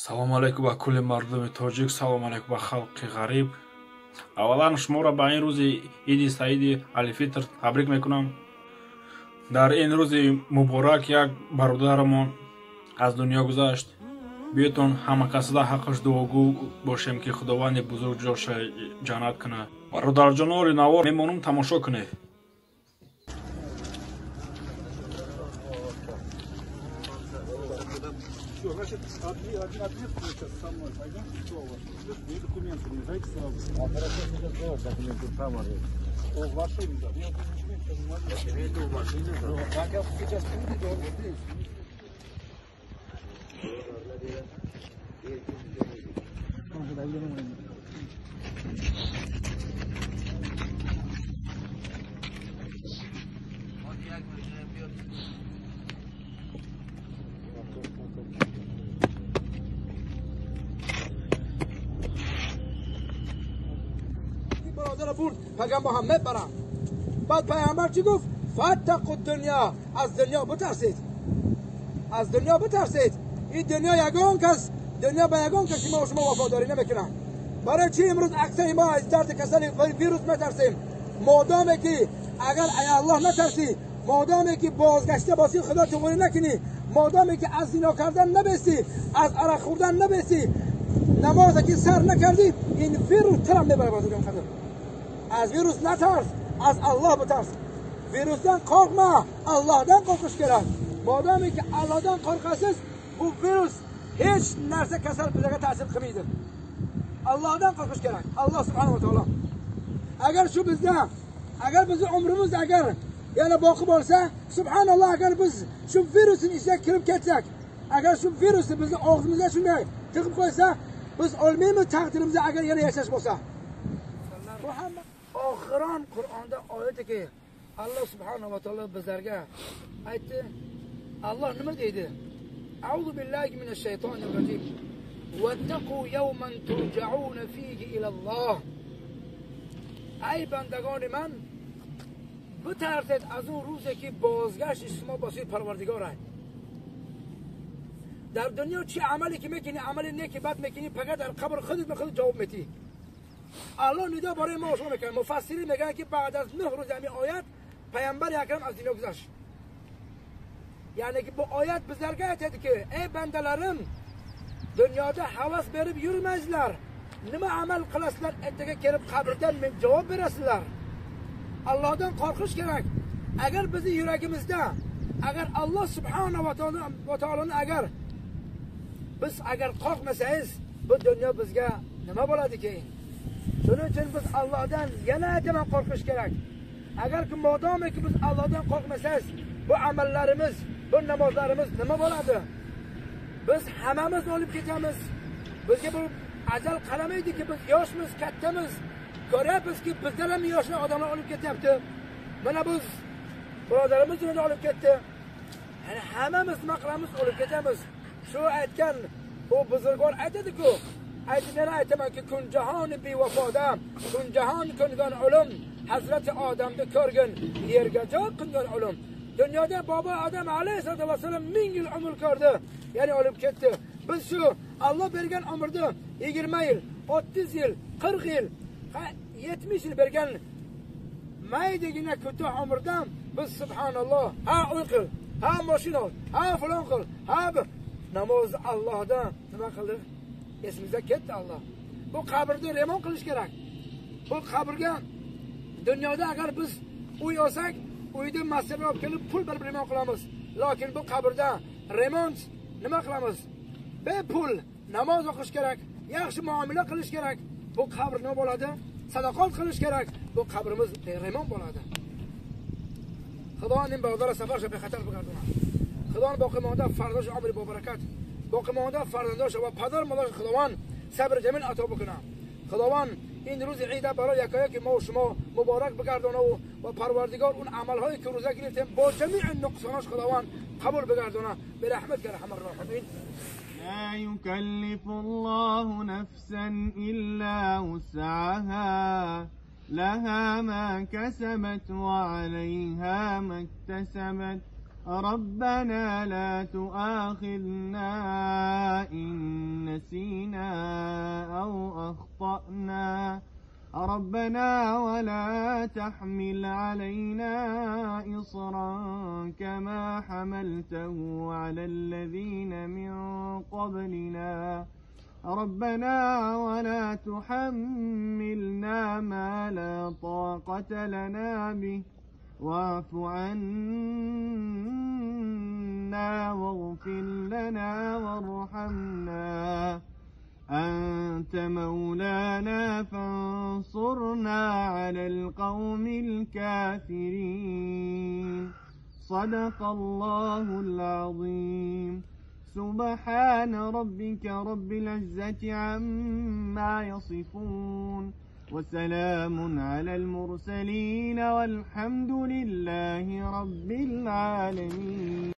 Салом алейкум ба кулли мардуми тоҷик, салом алейкум ба халқи ғариб. Аввалан шуморо ба ин рӯзи иди саиди алифитр табрик мекунам. Дар ин рӯзи муборак як бародарамон аз дунё гузашт. Биётон ҳама касда ҳаққаш дуогӯ бошем, ки Худованди бузург ҷоша ҷаннат кунад. Бародарҷонори навор мемонум, тамошо кунед. Все, значит, один ответственный сейчас со мной пойдем, что у вас? И документы мне дайте сразу. А хорошо, сейчас давай документы сам. О, в машине, да. Я документы не могу. Я иду в машине, да. Так, я сейчас приеду, он здесь. برادر برد پیغمبر محمد برم. بعد پیامبر چی گفت؟ فتقوا الدنیا، از دنیا بترسید، از دنیا بترسید. این دنیا یگان کس، دنیا به یگان کسی ما و شما وفاداری نمیکنن. برای چی امروز اکثر ما از درد کسل ویروس میترسیم؟ مادامی که اگر ای الله نترسی، مادامی که بازگشته باسی خدا توبه نکنی، مادامی که از زنا کردن نبستی، از عرق خوردن نبستی، نماز که سر نکردی، این ویروس ترم میبره. بازگشت خدا از ویروس نترس، از الله بترس. ویروسdan qo'rqma, Allohdan qo'rqish kerak. Modomiki Allohdan qo'rqasiz, bu virus hech narsa kasal bizga ta'sir qilmaydi. Allohdan qo'rqish kerak. Alloh subhanahu va taolo. Agar shu bizda, agar bizning umrimiz agar yana boqib olsa, subhanalloh, agar biz shu virusning ichiga kirib ketsak, agar shu virusni bizni og'zimizga shunday tiqib qo'ysa, biz o'lmaymiz taqdirimizda agar yana yashash bo'lsa. Bu hamma oxiron Qur'onda oyatiki Alloh subhanahu va taolo bizlarga aytdi. Alloh nima deydi? A'udhu billahi minash shaytonir rojim. Vattaqu yawman turja'un fihi ila Alloh. Ey bandagoni man, bitarsid az он рӯзе ки бозгашти шумо ба сӯи Парвардигор аст. Дар дунё чӣ амале ки мекунӣ, амали неки бад мекунӣ, фақат дар қабр худат ба худат ҷавоб медиҳӣ. Аллоҳ нидо барои мо шумо мекунад. Муфассирин мегӯянд ки баъд аз 9 рӯз ҳамин оят паёмбари акрам аз дунё гузашт. Яъне ки бу оят bizlarga aytadiki, ey bandalarim, dunyoda havas berib yurmanglar. Nima amal qilasizlar, ertaga kelib qabrdan men javob berasizlar. Allohdan qo'rqish kerak. Agar bizni yuragimizda, agar Alloh subhanahu va taoloni agar biz agar qo'rqmasangiz, bu dunyo bizga nima bo'ladi keyin? Shuning uchun biz Allohdan yana aytaman qo'rqish kerak. Agarki modomiki biz Allohdan qo'rqmasangiz, bu amallarimiz, bu namozlarimiz nima bo'ladi? Biz hammamiz o'lib ketamiz. Bizga bu ajal qaramaydiki, biz yoshmiz, kattamiz. Ko'ryapmizki, bizdan ham yoshli odamlar o'lib ketyapti. Mana biz birodarimiz uni olib ketdi. Ya'ni hammamiz nima qilamiz, o'lib ketamiz. Shu aytgan u buzurgvor aytadi-ku, aytib yana aytamanki, kun jahon bevafoda, kun jahon kungan o'lim, Hazrati Odamni ko'rgin, yerga joy qilgan o'lim. Dunyoda bobo Odam alayhissalatu vassalam 1000 yil umr ko'rdi, ya'ni o'lib ketdi. Biz shu Alloh bergan umrni 20 yil, 30 yil, 40 yil, 70 yil bergan maydagina ko'ta umrdan biz subhanalloh, ha uy qil, ha mashina ol, ha falon qil, ha namozni Allohdan nima qildik? Esimizda ketdi Alloh. Bu qabrni remont qilish kerak. Bu qabrga dunyoda agar biz uy olsak, uyni masjidga olib kelib pul berib remont qilamiz. Lekin bu qabrda remont nima qilamiz? Bepul namoz o'qish kerak, yaxshi muomala qilish kerak. Bu qabr nima bo'ladi? Sadaqat qilish kerak. Bu qabrimiz remont bo'ladi. Xudoning birodar safar bexatar bo'lgan. Xudoning boqimonda fardosh umri bobarakat, boqimonda farzandosh va padar modosh Xudovand sabr jamil ato bukuna. Xudovand این روز عید برای یکایک ما و شما مبارک بگردانه و پروردگار اون عملهایی که روزه گرفتیم با جمیع نقصاناش خداوند قبول بگردانه به رحمت که رحم الراحمین. لا يكلف الله نفسا إلا وسعها لها ما كسبت وعليها ما اكتسبت. ربنا لا تؤاخذنا إن نسينا أو أخطأنا. ربنا ولا تحمل علينا إصرا كما حملته على الذين من قبلنا. ربنا ولا تحملنا ما لا طاقة لنا به، واعف عنا واغفر لنا وارحمنا، أنت مولانا فانصرنا على القوم الكافرين. صدق الله العظيم. سبحان ربك رب العزة عما يصفون، وسلام على المرسلين، والحمد لله رب العالمين.